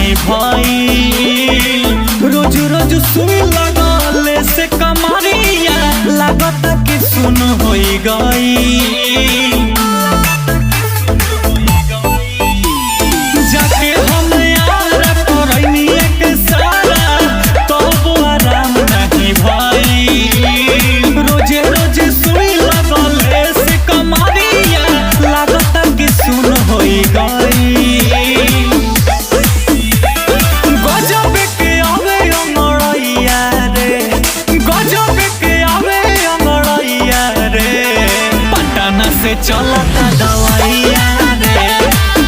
नहीं भइल। रोज रोज सुई लगले से कमरिया लागत कि सुन होई गई। जाके हम यार करैनी एक सारा तब आराम नहीं भइल। रोजे रोज सुई लगले से कमरिया लागत कि सुन होई गई। गजब के आवे अंगड़ैया रे, गजब के आवे अंगड़ैया रे, पटना से चलता दवाइया रे,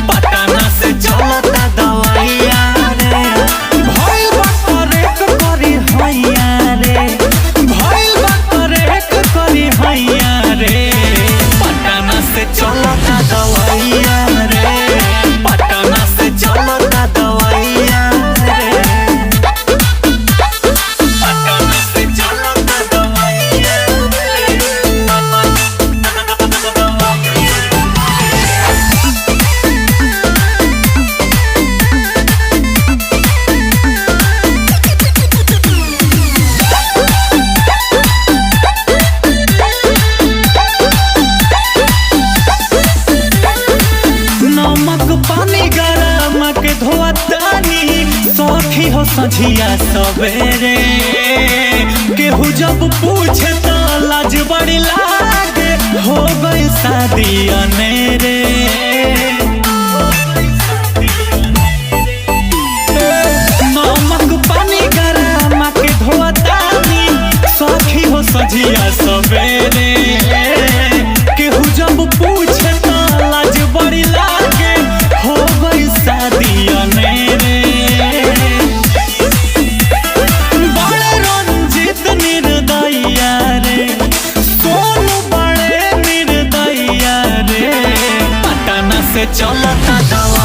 पटना से चलता दवाइया रे। भइल बा करेक करी हैया रे, भइल बा करेक करी हैया रे, पटना से चलता दवाइया रे, पटना से चलता दवाइया रे, पटना से चलता दवाइया रे। नमक पानी गरम के धोतानी सखी हो सझिया सवेरे। केहू जब पूछे तो लाज बड़ी लागे हो गई शादी अनेरे। नमक पानी गरम के धोतानी सखी हो सझिया सवेरे। केहू जब पूछे तो लाज बड़ी लागे हो गई शादी अनेरे। बड़े रंजित निर्दयिया रे, सोनू बड़े निर्दयिया रे, पटना से चलता दवा।